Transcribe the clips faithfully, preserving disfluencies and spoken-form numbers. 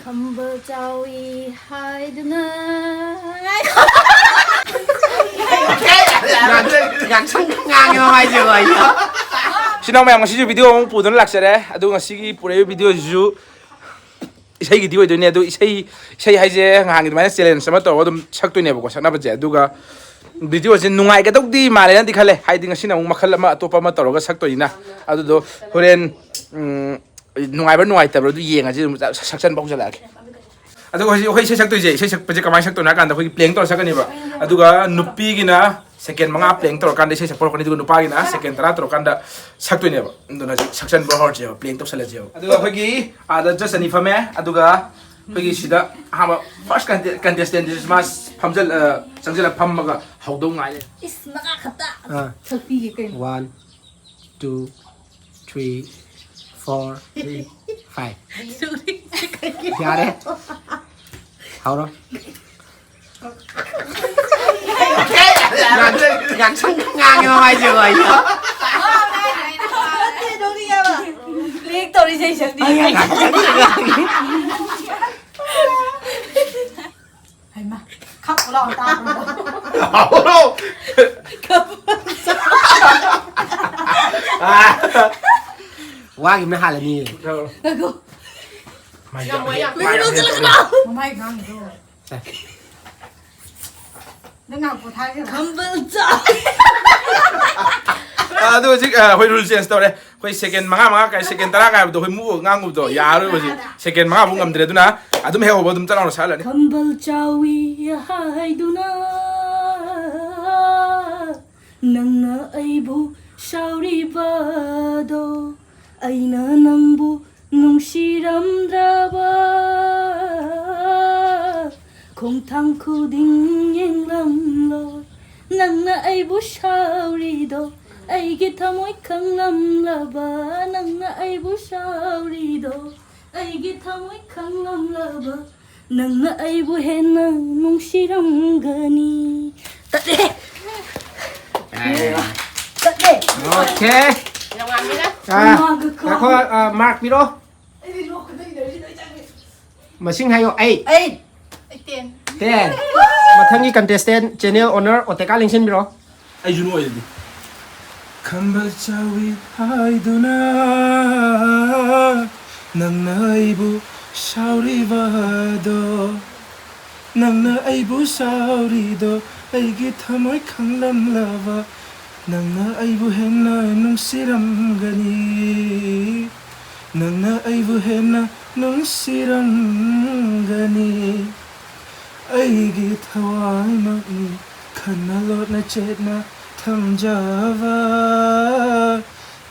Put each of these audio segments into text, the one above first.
ꯈꯝꯕ ꯆꯥꯎꯏ ꯍꯥꯏꯗꯨꯅ꯫ ꯉꯥꯡꯁꯪ ꯉꯥꯡꯉꯦ ꯃꯃꯥꯏꯁꯦ ꯀꯣ ꯑꯩꯁꯨ꯫ ꯏꯆꯤꯟ ꯏꯅꯥꯎ ꯃꯌꯥꯝ, ꯉꯁꯤꯁꯨ ꯚꯤꯗꯤꯑꯣ ꯑꯃꯨꯛ ꯄꯨꯗꯨꯅ ꯂꯥꯛꯆꯔꯦ꯫ ꯑꯗꯨ ꯉꯁꯤꯒꯤ ꯄꯨꯔꯛꯏꯕ ꯚꯤꯗꯤꯑꯣꯁꯤꯁꯨ ꯏꯁꯩꯒꯤꯗꯤ ꯑꯣꯏꯗꯣꯏꯅꯦ꯫ ꯑꯗꯨ ꯏꯁꯩ ꯏꯁꯩ ꯍꯥꯏꯁꯦ ꯉꯍꯥꯟꯒꯤ ꯑꯗꯨꯃꯥꯏꯅ ꯆꯦꯂꯦꯟꯖ ꯑꯃ ꯇꯧꯔꯒ ꯑꯗꯨꯝ ꯁꯛꯇꯣꯏꯅꯦꯕꯀꯣ, ꯁꯛꯅꯕꯁꯦ꯫ ꯑꯗꯨꯒ ꯚꯤꯗꯤꯑꯣꯁꯦ ꯅꯨꯡꯉꯥꯏꯒꯗꯧꯗꯤ ꯃꯥꯜꯂꯦꯅꯗꯤ ꯈꯜꯂꯦ, ꯍꯥꯏꯗꯤ ꯉꯁꯤꯅ ꯑꯃꯨꯛ ꯃꯈꯜ ꯑꯃ ꯑꯇꯣꯞꯄ ꯑꯃ ꯇꯧꯔꯒ ꯁꯛꯇꯣꯏꯅꯤꯅ꯫ ꯑꯗꯨꯗꯣ ꯍꯣꯔꯦꯟ, ꯎꯝ, ꯅꯨꯡꯉꯥꯏꯕ꯭ꯔꯥ ꯅꯨꯡꯉꯥꯏꯇꯕ꯭ꯔꯥ ꯑꯗꯨ ꯌꯦꯡꯉꯁꯤ꯫ ꯑꯗꯨꯝ ꯁꯛꯆꯟꯕ ꯍꯧꯖꯜꯂꯛꯑꯒꯦ꯫ ꯑꯗꯨꯒ ꯍꯧꯖꯤꯛ ꯑꯩꯈꯣꯏ ꯏꯁꯩ ꯁꯛꯇꯣꯏꯁꯦ, ꯏꯁꯩ ꯁꯛꯄꯁꯦ ꯀꯃꯥꯏꯅ ꯁꯛꯇꯣꯏꯅꯣ ꯍꯥꯏ ꯀꯥꯟꯗ, ꯑꯩꯈꯣꯏꯒꯤ ꯄ꯭ꯂꯦꯡ ꯇꯧꯔ ꯁꯛꯀꯅꯦꯕ꯫ ꯑꯗꯨꯒ ꯅꯨꯄꯤꯒꯤꯅ ꯁꯦꯀꯦꯟ ꯃꯉꯥ ꯄ꯭ꯂꯦꯡ ꯇꯧꯔꯀꯥꯟꯗ ꯏꯁꯩ ꯁꯛꯄ ꯍꯧꯔꯛꯀꯅꯤ, ꯑꯗꯨꯒ ꯅꯨꯄꯥꯒꯤꯅ ꯁꯦꯀꯦꯟ ꯇꯔꯥ ꯇꯧꯔꯀꯥꯟꯗ ꯁꯛꯇꯣꯏꯅꯦꯕ꯫ ꯑꯗꯨꯅ ꯍꯧꯖꯤꯛ ꯁꯛꯆꯟꯕ ꯍꯧꯔꯁꯦꯕ, ꯄ꯭ꯂꯦꯡ ꯇꯧꯁꯜꯂꯁꯦꯕ꯫ ꯑꯗꯨꯒ ꯑꯩꯈꯣꯏꯒꯤ ꯑꯥꯗ ꯖꯁ ꯑꯅꯤ ꯐꯝꯃꯦ, ꯑꯗꯨꯒ ꯑꯩꯈꯣꯏꯒꯤ ꯁꯤꯗ ꯑꯍꯥꯟꯕ ꯐꯥꯔꯁ ꯀꯟꯇꯦꯁꯇꯦꯟꯁꯤ ꯃꯥ ꯐꯝꯖꯜ-, ꯑ, ꯆꯪꯁꯤꯜꯂ ꯐꯝꯃꯒ ꯍꯧꯗꯧ ꯉꯥꯏꯔꯦ꯫ ꯏꯁ, ꯃꯉꯥ ꯈꯛꯇ ꯑꯥ꯫ ꯁꯛꯄꯤꯒꯦ ꯀꯩꯅꯣ꯫ One, two, three, four, five. ꯌꯥꯔꯦ꯫ ꯍꯧꯔꯣ꯫ ꯉꯥꯡꯁꯪ ꯉꯥꯡꯉꯦ ꯃꯃꯥꯏꯁꯦ ꯀꯣ ꯑꯩꯁꯨ꯫ ꯅꯠꯇꯦ, ꯅꯣꯛꯅꯤꯡꯉꯦꯕ꯫ ꯔꯤꯌꯦꯛ ꯇꯧꯔꯤꯁꯦ ꯏꯁꯛꯅꯤ꯫ ꯍꯩꯃꯥ, ꯈꯞꯄꯨ ꯂꯥꯎ ꯇꯥꯕ꯭ꯔꯣ? ꯋꯥꯒꯤꯕꯅ ꯍꯥꯜꯂꯅꯤꯌꯦ꯫ ꯉꯥꯏꯈꯣ꯫ ꯃꯃꯥꯏ ꯉꯥꯡꯉꯤꯗꯣ꯫ ꯅꯪ ꯉꯥꯏꯍꯥꯛ ꯄꯣꯊꯥꯒꯦꯔꯥ? ꯈꯝꯕꯜ ꯆꯥꯎ꯫ ꯑꯗꯨ ꯍꯧꯖꯤꯛ, ꯑ, ꯑꯩꯈꯣꯏ ꯔꯨꯜ ꯆꯦꯟꯖ ꯇꯧꯔꯦ꯫ ꯑꯩꯈꯣꯏ ꯁꯦꯀꯦꯟ ꯃꯉꯥ, ꯃꯉꯥ ꯀꯥꯏ, ꯁꯦꯀꯦꯟ ꯇꯔꯥ ꯀꯥꯏ ꯍꯥꯏꯕꯗꯣ ꯑꯩꯈꯣꯏ ꯃꯨꯛ ꯉꯥꯡꯉꯨꯕꯗꯣ ꯌꯥꯔꯣꯏꯕ ꯍꯧꯖꯤꯛ꯫ ꯁꯦꯀꯦꯟ ꯃꯉꯥ ꯐꯥꯎ ꯉꯝꯗ꯭ꯔꯦ, ꯑꯗꯨꯅ ꯑꯗꯨꯝ ꯍꯦꯛ ꯍꯧꯕ ꯑꯗꯨꯝ ꯆꯠ ꯂꯥꯎꯅ ꯁꯛꯍꯜꯂꯅꯤ꯫ ꯈꯝꯕꯜ ꯆꯥꯎꯏ ꯍꯥꯏꯗꯨꯅ ꯅꯪꯅ ꯑꯩꯕꯨ ꯁꯥꯎꯔꯤꯕꯗꯣ, ꯑꯩꯅ ꯅꯪꯕꯨ ꯅꯨꯡꯁꯤꯔꯝꯗ꯭ꯔꯕ꯫ ꯈꯣꯡꯊꯥꯡ ꯈꯨꯗꯤꯡ ꯌꯦꯡꯂꯝꯂꯣ, ꯅꯪꯅ ꯑꯩꯕꯨ ꯁꯥꯎꯔꯤꯗꯣ, ꯑꯩꯒꯤ ꯊꯃꯣꯏ ꯈꯪꯂꯝꯂꯕ꯫ ꯅꯪꯅ ꯑꯩꯕꯨ ꯁꯥꯎꯔꯤꯗꯣ, ꯑꯩꯒꯤ ꯊꯃꯣꯏ ꯈꯪꯂꯝꯂꯕ꯫ ꯅꯪꯅ ꯑꯩꯕꯨ ꯍꯦꯟꯅ ꯅꯨꯡꯁꯤꯔꯝꯒꯅꯤ꯫ ꯇꯠꯂꯦ꯫ ꯇꯠꯂꯦ꯫ ꯑꯣꯀꯦ꯫ ꯃꯥꯒ ꯀꯣ꯫ ꯉꯥꯏꯈꯣ, ꯑ, ꯃꯥꯔꯛ ꯄꯤꯔꯣ꯫ ꯑꯩꯗꯤ ꯅꯣꯛꯄꯗ ꯏꯅꯔꯖꯤ ꯂꯣꯏ ꯆꯠꯈ꯭ꯔꯦ꯫ ꯃꯁꯤꯡ ꯍꯥꯏꯌꯣ꯫ ꯑꯩꯠ꯫ ꯑꯩꯠ꯫ ꯇꯦꯟ꯫ ꯇꯦꯟ꯫ ꯃꯊꯪꯒꯤ contestant, channel owner ꯑꯣꯇꯦꯀꯥ ꯂꯦꯡꯁꯤꯟꯕꯤꯔꯣ꯫ ꯑꯩꯁꯨ ꯅꯣꯛꯑꯣꯏ ꯑꯗꯨꯗꯤ꯫ ꯈꯝꯕꯜ ꯆꯥꯎꯏ ꯍꯥꯏꯗꯨꯅ ꯅꯪꯅ ꯑꯩꯕꯨ ꯁꯥꯎꯔꯤꯕꯗꯣ, ꯅꯪꯅ ꯑꯩꯕꯨ ꯁꯥꯎꯔꯤꯗꯣ, ꯑꯩꯒꯤ ꯊꯃꯣꯏ ꯈꯪꯂꯝꯂꯕ ꯅꯪꯅ ꯑꯩꯕꯨ ꯍꯦꯟꯅ ꯅꯨꯡꯁꯤꯔꯝꯒꯅꯤ, ꯅꯪꯅ ꯑꯩꯕꯨ ꯍꯦꯟꯅ ꯅꯨꯡꯁꯤꯔꯝꯒꯅꯤ꯫ ꯑꯩꯒꯤ ꯊꯋꯥꯏꯃꯛꯅꯤ ꯈꯟꯅ ꯂꯣꯠꯅ ꯆꯦꯠꯅ ꯊꯝꯖꯕ,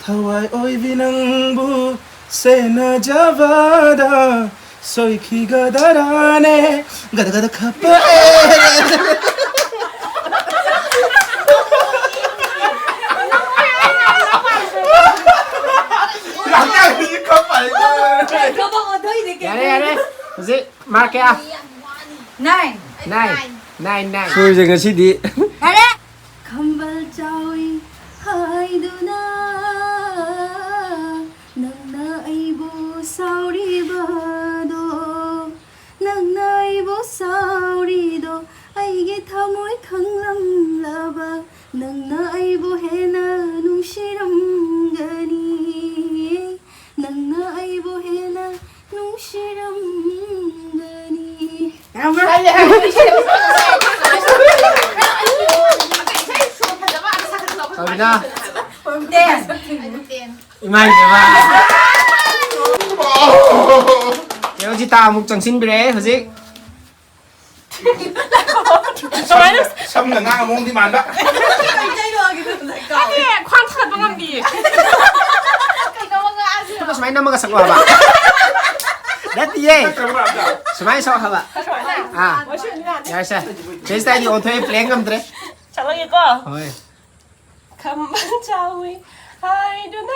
ꯊꯋꯥꯏ ꯑꯣꯏꯕꯤ ꯅꯪꯕꯨ ꯁꯦꯟꯅꯖꯕꯗ ꯁꯣꯏꯈꯤꯒꯗꯔꯥꯅꯦ꯫ ꯒꯗ ꯒꯗ ꯈꯞꯄ ꯑꯦ꯫ ꯌꯥꯔꯦ, ꯌꯥꯔꯦ꯫ ꯍꯧꯖꯤꯛ mark ꯀꯌꯥ? Nine꯫ Nine꯫ Nine, nine, nine꯫ ꯁꯣꯏꯔꯦ ꯉꯁꯤꯗꯤ꯫ ꯌꯥꯔꯦ꯫ ꯈꯝꯕꯜ ꯆꯥꯎꯏ ꯍꯥꯏꯗꯨꯅ ꯅꯪꯅ ꯑꯩꯕꯨ ꯁꯥꯎꯔꯤꯕꯗꯣ, ꯅꯪꯅ ꯑꯩꯕꯨ ꯁꯥꯎꯔꯤꯗꯣ, ꯑꯩꯒꯤ ꯊꯃꯣꯏ ꯈꯪꯂꯝꯂꯕ ꯅꯪꯅ ꯑꯩꯕꯨ ꯍꯦꯟꯅ ꯅꯨꯡꯁꯤꯔꯝꯒꯅꯤ, ꯅꯪꯅ ꯑꯩꯕꯨ ꯍꯦꯟꯅ ꯅꯨꯡꯁꯤꯔꯝꯒꯅꯤ꯫ ꯌꯥꯝꯕ꯭ꯔꯥ? ꯁꯣꯕꯤꯅꯥ꯫ ꯏꯃꯥ ꯏꯕꯦꯝꯃ꯫ ꯀꯩꯅꯣꯁꯤ ꯇꯥ ꯑꯃꯨꯛ ꯆꯪꯁꯤꯟꯕꯤꯔꯦ ꯍꯧꯖꯤꯛ꯫ ꯀꯃꯥꯏꯅ? ꯁꯝꯅ ꯉꯥꯡꯕ ꯃꯑꯣꯡꯗꯤ ꯃꯥꯟꯕ꯫ ꯅꯠꯇꯦ, ꯈ꯭ꯋꯥꯡ ꯊꯥꯡꯒꯠꯄ ꯉꯝꯗꯤꯌꯦ꯫ ꯁꯨꯃꯥꯏꯅ ꯅꯝꯃꯒ ꯁꯛꯂꯣ ꯍꯥꯏꯕ꯫ ꯅꯠꯇꯤꯌꯦ꯫ ꯁꯨꯃꯥꯏꯅ ꯁꯛꯂꯣ ꯍꯥꯏꯕ꯫ ꯁꯨꯃꯥꯏꯅ? ꯑꯥ꯫ ꯑꯣ, ꯁꯤ ꯑꯣꯏꯗꯤ ꯌꯥꯅꯤ꯫ ꯌꯥꯔꯦꯁꯦ꯫ ꯁꯤꯁꯇ ꯑꯩꯗꯤ ꯑꯣꯟꯊꯣꯛꯑꯦ, ꯄ꯭ꯂꯦ ꯉꯝꯗ꯭ꯔꯦ꯫ ꯁꯛꯂꯒꯦꯀꯣ꯫ ꯍꯣꯏ꯫ ꯈꯝꯕꯜ ꯆꯥꯎꯏ ꯍꯥꯏꯗꯨꯅ꯫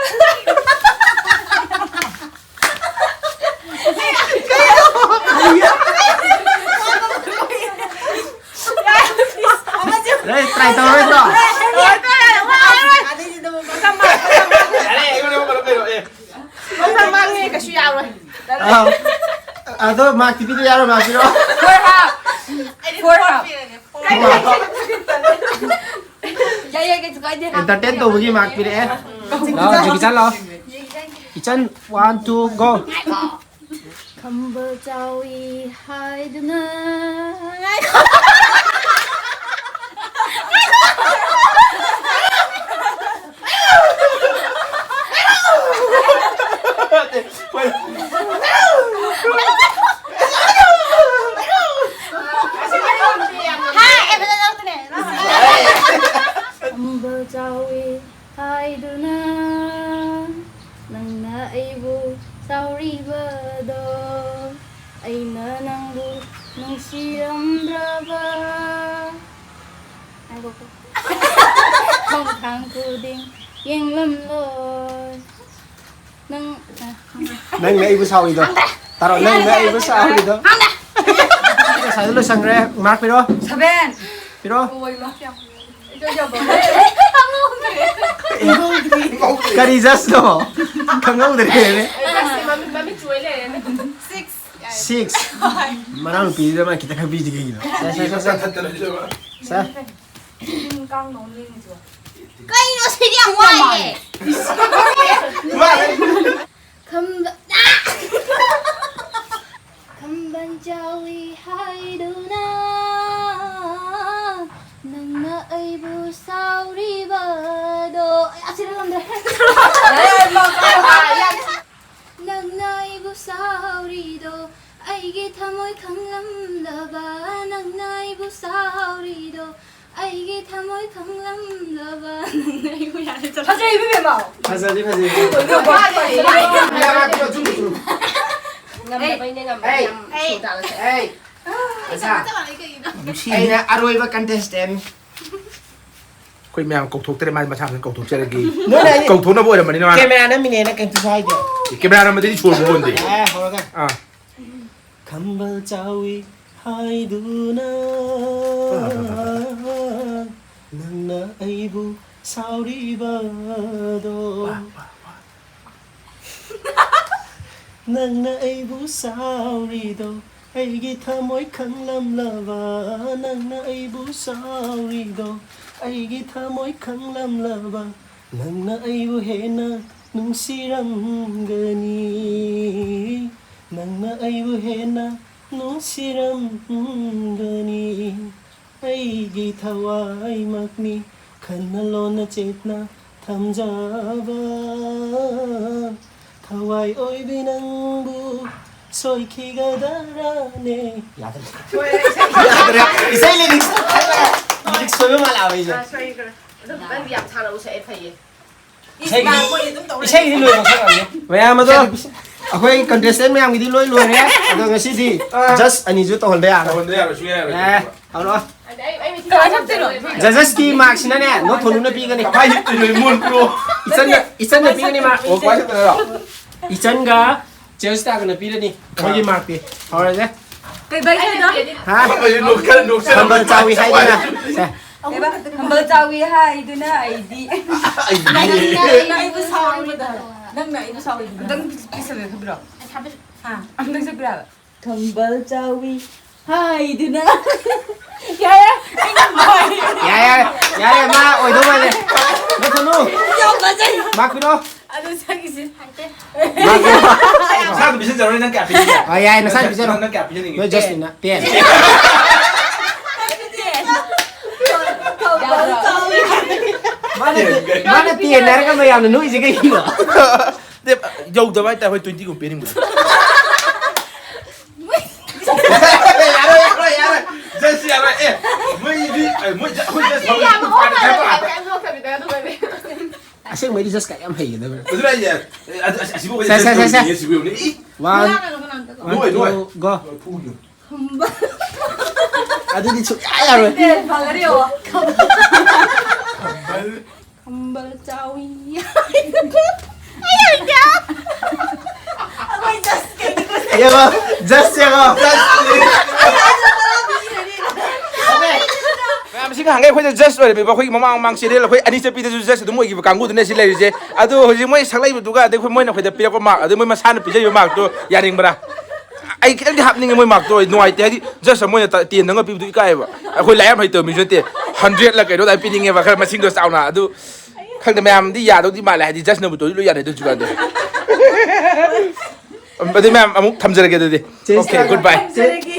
ꯅꯣꯏ try ꯇꯧꯔꯣꯏꯗ꯭ꯔꯣ? ꯌꯥꯔꯦ, ꯑꯩꯉꯣꯟꯗ ꯑꯃꯨꯛ ꯀꯩꯅꯣ ꯀꯩꯅꯣ, ꯑꯦ꯫ ꯃꯃꯥꯡꯅꯦ ꯀꯩꯁꯨ ꯌꯥꯔꯣꯏ꯫ ꯑꯥ, ꯑꯗꯣ ꯃꯥꯛꯇꯤ ꯄꯤꯗ ꯌꯥꯔꯣꯏ, ꯃꯥꯛ ꯄꯤꯔꯛꯑꯣ꯫ Four half. Four half. ꯌꯥꯏ, ꯌꯥꯏ, ꯀꯩꯁꯨ ꯀꯥꯏꯗꯦ꯫ ꯑꯦꯟꯇꯔꯇꯦꯟ ꯇꯧꯕꯒꯤ ꯃꯥꯛ ꯄꯤꯔꯛꯑꯦ꯫ ꯂꯥꯛꯑꯣ, ꯖꯦꯀꯤ ꯆꯥꯟ ꯂꯥꯛꯑꯣ꯫ ꯏꯆꯟ, one, two, go. ꯈꯝꯕ ꯆꯥꯎꯏ ꯍꯥꯏꯗꯨꯅ꯫ ꯈꯝꯕ ꯆꯥꯎꯏ ꯍꯥꯏꯗꯨꯅ ꯅꯪꯅ ꯑꯩꯕꯨ ꯁꯥꯎꯔꯤꯕꯗꯣ, ꯑꯩꯅ ꯅꯪꯕꯨ ꯅꯨꯡꯁꯤꯔꯝꯗ꯭ꯔꯕ꯫ ꯉꯥꯏꯈꯣꯀꯣ꯫ ꯈꯣꯡꯊꯥꯡ ꯈꯨꯗꯤꯡ ꯌꯦꯡꯂꯝꯂꯣꯏ꯫ ꯅꯪ, ꯑ, ꯈꯪꯗꯦ꯫ ꯅꯪꯅ ꯑꯩꯕꯨ ꯁꯥꯎꯔꯤꯗꯣ꯫ ꯇꯥꯔꯣ, ꯅꯪꯅ ꯑꯩꯕꯨ ꯁꯥꯎꯔꯤꯗꯣ꯫ ꯉꯁꯥꯏꯗ ꯂꯣꯏꯁꯟꯈ꯭ꯔꯦ꯫ ꯃꯥꯔꯛ ꯄꯤꯔꯣ꯫ Seven. ꯄꯤꯔꯣ꯫ ꯑꯣꯏ, ꯃꯥ ꯀꯌꯥ? ꯀꯔꯤ ꯖꯁꯅꯣ? ꯈꯪꯍꯧꯗ꯭ꯔꯦꯅꯦ꯫ ꯑꯩ ꯖꯁꯁꯦ ꯃꯃꯤꯠ, ꯃꯃꯤꯠ ꯆꯨꯏ ꯂꯩꯔꯦꯅꯦ꯫ Six. Six꯫ ꯃꯅꯥꯎꯅꯨꯄꯤꯗꯨꯗ ꯃꯥ ꯈꯤꯇꯪ ꯈꯪꯕꯤꯁꯤ ꯀꯩꯒꯤꯅꯣ? ꯁꯦ, ꯁꯦ, ꯁꯦ, ꯁꯦ꯫ ꯁꯦ꯫ ꯇꯤꯟ ꯀꯥꯡ ꯅꯣꯡ ꯂꯦꯡꯉꯤꯁꯤꯕꯣ꯫ ꯀꯩꯅꯣ ꯁꯤꯗꯤ ꯌꯥꯝ ꯋꯥꯏꯌꯦ꯫ ꯈꯝꯕ-, ꯈꯝꯕꯟ ꯆꯥꯎꯏ ꯍꯥꯏꯗꯨꯅ ꯅꯪꯅ ꯑꯩꯕꯨ ꯁꯥꯎꯔꯤꯕꯗꯣ꯫ ꯑꯩ ꯑꯁꯤꯗ ꯉꯝꯗ꯭ꯔꯦ꯫ ꯅꯪꯅ ꯑꯩꯕꯨ ꯁꯥꯎꯔꯤꯗꯣ ꯑꯩꯒꯤ ꯊꯃꯣꯏ ꯈꯪꯂꯝꯂꯕ, ꯅꯪꯅ ꯑꯩꯕꯨ ꯁꯥꯎꯔꯤꯗꯣ ꯑꯩꯒꯤ ꯊꯃꯣꯏ ꯈꯪꯂꯝꯂꯕ, ꯅꯪꯅ ꯑꯩꯕꯨ ꯌꯥꯔꯦ, ꯆꯠꯂꯣ꯫ ꯐꯖꯩ, ꯏꯕꯦꯝꯃ꯫ ꯐꯖꯗꯤ ꯐꯖꯩ꯫ ꯐꯖꯩ꯫ ꯌꯥꯔꯦ, ꯌꯥꯔꯦ, ꯆꯨꯝꯃꯤ, ꯆꯨꯝꯃꯤ꯫ ꯉꯝꯗꯕꯩꯅꯦ, ꯉꯝꯗꯕꯩ꯫ ꯑꯩ, ꯌꯥꯝ ꯁꯣ ꯇꯥꯔꯁꯦ꯫ ꯑꯩ, ꯑꯩꯁꯥ, ꯑꯩꯅ ꯑꯔꯣꯏꯕ contestant꯫ ꯑꯩꯈꯣꯏ ꯃꯌꯥꯝ ꯀꯧꯊꯣꯛꯇ꯭ꯔꯦ, ꯃꯥ ꯃꯁꯥ ꯃꯊꯟ ꯀꯧꯊꯣꯛꯆꯔꯒꯦ꯫ ꯅꯣꯏꯅ ꯑꯩ ꯀꯧꯊꯣꯛꯅꯕ ꯑꯣꯏꯔꯝꯕꯅꯤ ꯅꯃꯥꯅ꯫ ꯀꯦꯃꯦꯔꯥ ꯅꯝꯃꯤꯅꯦꯅ ꯀꯩꯝꯇꯁꯨ ꯍꯥꯏꯗꯦ꯫ ꯀꯦꯃꯦꯔꯥ ꯅꯝꯕꯗꯗꯤ ꯁꯣꯔꯕꯨ ꯍꯣꯟꯗꯦ꯫ ꯑꯦ, ꯍꯧꯔꯒ꯫ ꯑꯥ꯫ ꯈꯝꯕꯜ ꯆꯥꯎꯏ ꯍꯥꯏꯗꯨꯅ ꯅꯪꯅ ꯑꯩꯕꯨ ꯁꯥꯎꯔꯤꯕꯗꯣ꯫ ꯅꯪꯅ ꯑꯩꯕꯨ ꯁꯥꯎꯔꯤꯗꯣ ꯑꯩꯒꯤ ꯊꯃꯣꯏ ꯈꯪꯂꯝꯂꯕ, ꯅꯪꯅ ꯑꯩꯕꯨ ꯁꯥꯎꯔꯤꯗꯣ ꯑꯩꯒꯤ ꯊꯃꯣꯏ ꯈꯪꯂꯝꯂꯕ, ꯅꯪꯅ ꯑꯩꯕꯨ ꯍꯦꯟꯅ ꯅꯨꯡꯁꯤꯔꯝꯒꯅꯤ, ꯅꯪꯅ ꯑꯩꯕꯨ ꯍꯦꯟꯅ ꯅꯨꯡꯁꯤꯔꯝꯒꯅꯤ꯫ ꯑꯩꯒꯤ ꯊꯋꯥꯏꯃꯛꯅꯤ ꯈꯟꯅ ꯂꯣꯟꯅ ꯆꯦꯠꯅ ꯊꯝꯖꯕ꯫ ꯊꯋꯥꯏ ꯑꯣꯏꯕꯤ ꯅꯪꯕꯨ ꯁꯣꯏꯈꯤꯒꯗ꯭ꯔꯥꯅꯦ? ꯌꯥꯗ꯭ꯔꯦ꯫ ꯌꯥꯗ꯭ꯔꯦ꯫ ꯏꯁꯩ ꯂꯤꯔꯤꯛꯁꯇꯣ ꯈꯜꯂꯒ ꯂꯤꯔꯤꯛꯁ ꯁꯣꯏꯕ ꯃꯥꯜꯂꯛꯑꯕ ꯑꯩꯁꯦ꯫ ꯑꯥ, ꯁꯣꯏꯈ꯭ꯔꯦ꯫ ꯑꯗꯨꯝ ꯅꯪꯗꯤ ꯌꯥꯝ ꯁꯥꯟꯅꯕ ꯁꯛꯑꯦ, ꯐꯩꯌꯦ꯫ ꯏꯁꯩꯒꯤꯗꯤ, ꯏꯁꯩꯒꯤꯗꯤ ꯂꯣꯏꯕ ꯈꯛ ꯉꯝꯅꯤ꯫ ꯃꯌꯥꯝ ꯑꯗꯣ, ꯑꯩꯈꯣꯏ contestant ꯃꯌꯥꯝꯒꯤꯗꯤ ꯂꯣꯏ ꯂꯣꯏꯔꯦ꯫ ꯑꯗꯣ ꯉꯁꯤꯗꯤ ꯑꯥ꯫ Judge ꯑꯅꯤꯁꯨ ꯇꯧꯍꯟꯕ ꯌꯥꯔꯦ꯫ ꯇꯧꯍꯟꯕ ꯌꯥꯔꯣꯏ, ꯁꯨꯡꯌꯥ ꯌꯥꯔꯣꯏ꯫ ꯑꯦ, ꯍꯧꯔꯛꯑꯣ꯫ ꯑꯗ ꯑꯩ, ꯑꯩ ꯃꯤꯠꯁꯦ ꯀꯃꯥꯏꯅ ꯆꯞꯇꯣꯏꯅꯣ? Judges ꯀꯤ mark ꯁꯤꯅꯅꯦ, ꯅꯣꯏ ꯊꯣꯂꯨꯅ ꯄꯤꯒꯅꯤ꯫ ꯀꯃꯥꯏꯅ ꯍꯤꯞꯇꯣꯏꯅꯣ, ꯏꯃꯣꯟ ꯄꯤꯔꯛꯑꯣ꯫ ꯏꯆꯟꯅ, ꯏꯆꯟꯅ ꯄꯤꯒꯅꯤ mark꯫ ꯑꯣ, ꯀꯃꯥꯏꯅ ꯆꯠꯇꯣꯏꯅꯣ? ꯏꯆꯟꯒ ꯆꯦꯔꯁ ꯇꯥꯒꯅ ꯄꯤꯔꯅꯤ꯫ ꯃꯣꯏꯒꯤ mark ꯇꯤ꯫ ꯍꯧꯔꯁꯦ꯫ ꯀꯩ ꯕꯥꯏ ꯍꯥꯏꯅꯣ? ꯍꯥ? ꯑꯩ ꯅꯣꯛ-, ꯈꯔ ꯅꯣꯛꯁꯜꯂꯣ꯫ ꯈꯝꯕꯜ ꯆꯥꯎꯏ ꯍꯥꯏꯗꯅ꯫ ꯁꯦ꯫ ꯀꯩꯕ? ꯈꯝꯕꯜ ꯆꯥꯎꯏ ꯍꯥꯏꯗꯨꯅ ꯑꯩꯗꯤ꯫ ꯑꯩꯗꯤ꯫ ꯅꯪꯅ ꯑꯩꯕꯨ ꯁꯥꯎꯔꯤꯕꯗꯣ ꯍꯥꯏꯕ꯫ ꯅꯪꯅ ꯑꯩꯕꯨ ꯁꯥꯎꯔꯤꯕꯗꯣ꯫ ꯑꯝꯇꯪ ꯄꯤꯁꯜꯂꯨ ꯈꯪꯕ꯭ꯔꯣ? ꯍꯥ? ꯑꯝꯇꯪ ꯆꯠꯄꯤꯔꯣ ꯍꯥꯏꯕ꯫ ꯈꯝꯕꯜ ꯆꯥꯎꯏ ꯍꯥꯏꯗꯨꯅ꯫ ꯌꯥꯔꯦ, ꯑꯩ ꯉꯝꯃꯣꯏ꯫ ꯌꯥꯔꯦ, ꯌꯥꯔꯦ, ꯌꯥꯔꯦ, ꯃꯥ ꯑꯣꯏꯗꯧ ꯃꯥꯜꯂꯦ꯫ ꯅꯣꯛꯀꯅꯨ꯫ ꯌꯥꯝ ꯐꯖꯩ꯫ ꯃꯥ ꯀꯨꯏꯔꯣ꯫ ꯑꯗꯨ ꯁꯛꯏꯁꯦ꯫ ꯃꯥ ꯀꯨꯏꯔꯣ꯫ ꯅꯁꯥ ꯑꯗꯨꯝ ꯄꯤꯁꯟꯖꯔꯣ, ꯅꯪ ꯀꯌꯥ ꯄꯤꯅꯤꯡꯒꯦ? ꯑ, ꯌꯥꯏ, ꯅꯁꯥ ꯅꯪ, ꯄꯤꯖꯔꯣ꯫ ꯅꯪ, ꯅꯪ ꯀꯌꯥ ꯄꯤꯖꯅꯤꯡꯒꯦ? ꯅꯣꯏ ꯖꯁꯃꯤꯟꯅ ꯇꯦꯟ꯫ ꯌꯥꯗ꯭ꯔꯣ? ꯃꯥꯅ, ꯃꯥꯅ ꯇꯦꯟ ꯍꯥꯏꯔꯒ ꯃꯌꯥꯝꯅ ꯅꯣꯛꯏꯁꯦ ꯀꯩꯒꯤꯅꯣ? ꯅꯠꯇꯦ, ꯌꯧꯗꯕ ꯍꯥꯏꯇꯥꯔꯦ, ꯑꯩꯈꯣꯏ twenty ꯒꯨꯝꯕ ꯄꯤꯅꯤꯡꯕꯗꯣ꯫ ꯌꯥꯔꯣꯏ, ꯌꯥꯔꯣꯏ, ꯌꯥꯔꯣꯏ꯫ Judge ꯌꯥꯔꯣꯏ꯫ ꯑꯦ, ꯃꯣꯏꯗꯤ, ꯑꯦ, ꯃꯣꯏ, ꯑꯩꯈꯣꯏ judge ꯌꯥꯝ ꯐꯪꯉꯗꯤ ꯍꯣꯡꯉꯦ, ꯄꯥꯔꯇꯤ ꯌꯥꯝ ꯍꯣꯡꯉꯦ, ꯀꯌꯥꯝ ꯅꯣꯛꯇꯕꯤꯗ ꯑꯗꯨꯒꯅꯦ꯫ ꯑꯁꯦꯡꯕꯩꯗꯤ judge ꯀ ꯌꯥꯝ ꯍꯩꯒꯗꯕꯅꯦ꯫ ꯑꯗꯨꯅ ꯑꯩꯁꯦ, ꯑꯦ, ꯑꯗꯨ, ꯑꯁ, ꯑꯁꯤꯕꯨ ꯁꯦ, ꯁꯦ, ꯁꯦ, ꯁꯦ꯫ Judge ꯌꯦꯡꯉꯦ, ꯁꯤꯕꯨ ꯌꯦꯡꯉꯨꯅꯦ꯫ ꯏ! One, ꯅꯣꯏ, ꯅꯣꯏ꯫ Two, go꯫ ꯐꯨꯒꯤꯅꯨ꯫ ꯈꯝꯕꯜ꯫ ꯑꯗꯨꯗꯤ ꯁꯨꯡꯌꯥ ꯌꯥꯔꯣꯏ꯫ ꯅꯠꯇꯦ, ꯐꯒꯅꯤ ꯌꯦꯡꯉꯣ꯫ ꯈꯝꯕꯜ꯫ ꯈꯝꯕꯜ ꯆꯥꯎꯏ꯫ ꯑꯩ ꯍꯩꯇꯦ꯫ ꯑꯩꯈꯣꯏ judge ꯀꯩꯅꯣ꯫ ꯌꯦꯡꯉꯣ, judge ꯌꯦꯡꯉꯣ꯫ ꯃꯌꯥꯝ ꯁꯤ ꯅꯍꯥꯟꯒꯩ ꯑꯩꯈꯣꯏꯗ ꯖꯁ ꯑꯣꯏꯔꯝꯃꯤꯕ ꯑꯩꯈꯣꯏꯒꯤ ꯃꯃꯥꯡ ꯃꯃꯥꯡ ꯁꯦꯔꯤꯌꯦꯜ ꯑꯩꯈꯣꯏ ꯑꯅꯤ ꯆꯠꯄꯤꯗꯁꯨ ꯖꯁ ꯑꯗꯨꯝ ꯑꯣꯏꯈꯤꯕ ꯀꯥꯡꯕꯨꯗꯨꯅꯦ ꯁꯤ ꯂꯩꯔꯤꯁꯦ꯫ ꯑꯗꯣ ꯍꯧꯖꯤꯛ ꯃꯣꯏ ꯁꯛꯂꯛꯏꯕꯗꯨꯒ ꯑꯗꯩ ꯑꯩꯈꯣꯏ ꯃꯣꯏꯅ ꯑꯩꯈꯣꯏꯗ ꯄꯤꯔꯛꯄ ꯃꯥꯔꯛ ꯑꯗꯩ ꯃꯣꯏ ꯃꯁꯥꯅ ꯄꯤꯖꯔꯤꯕ ꯃꯥꯔꯛꯇꯣ ꯌꯥꯅꯤꯡꯕ꯭ꯔꯥ? ꯑꯩ ꯈꯤꯇꯪꯗꯤ ꯍꯥꯞꯅꯤꯡꯉꯦ ꯃꯣꯏ ꯃꯥꯔꯛꯇꯣ, ꯅꯨꯡꯉꯥꯏꯇꯦ꯫ ꯍꯥꯏꯗꯤ ꯖꯁ ꯑꯃ ꯑꯣꯏꯅ ꯇꯦꯟꯗꯪꯒ ꯄꯤꯕꯗꯨ ꯏꯀꯥꯏꯌꯦꯕ꯫ ꯑꯩꯈꯣꯏ ꯂꯥꯏꯔꯤꯛ ꯌꯥꯝ ꯍꯩꯇꯕ ꯃꯤꯁꯨ ꯅꯠꯇꯦ꯫ ꯍꯟꯗ꯭ꯔꯦꯗꯂ ꯀꯩꯅꯣ ꯑꯗꯨꯃꯥꯏꯅ ꯄꯤꯅꯤꯡꯉꯦꯕ, ꯈꯔ ꯃꯁꯤꯡꯗꯣ ꯆꯥꯎꯅ꯫ ꯑꯗꯨ ꯈꯪꯗꯦ, ꯃꯌꯥꯝꯗꯤ ꯌꯥꯗꯧꯗꯤ ꯃꯥꯜꯂꯦ, ꯍꯥꯏꯗꯤ ꯖꯁꯅꯕꯨ ꯇꯧꯔꯗꯤ ꯂꯣꯏ ꯌꯥꯅꯩ ꯑꯗꯨ ꯍꯧꯖꯤꯛꯀꯥꯟꯗꯤ꯫ ꯑꯗꯨꯗꯤ ꯃꯌꯥꯝ ꯑꯃꯨꯛ ꯊꯝꯖꯔꯒꯦ ꯑꯗꯨꯗꯤ꯫ ꯑꯣꯀꯦ, ꯒꯨꯗ ꯕꯥꯏ꯫ ꯊꯝꯖꯔꯒꯦ꯫